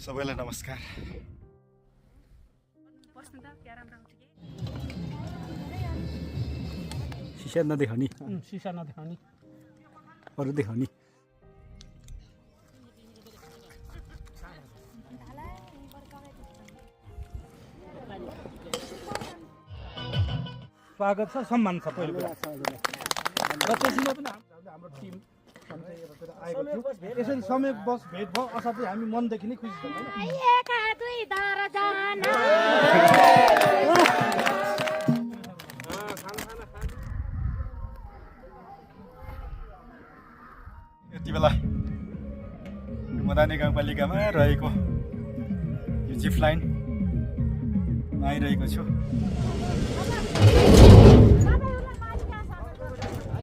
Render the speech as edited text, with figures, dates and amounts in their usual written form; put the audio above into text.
सबैलाई नमस्कार। शीशा नदेखाउने शीशा नदेखाउने अरू देखाउने। स्वागत छ, सम्मान छ पहिलो कुरा। र त्यसैले पनि हाम्रो टिम आएको थियो। यसरी समय बस भेट भयो, असाध्यै हामी मनदेखि नै खुसी छौँ हैन। यति बेला मदानी गाउँपालिकामा रहेको यो जिप लाइन आइरहेको छु।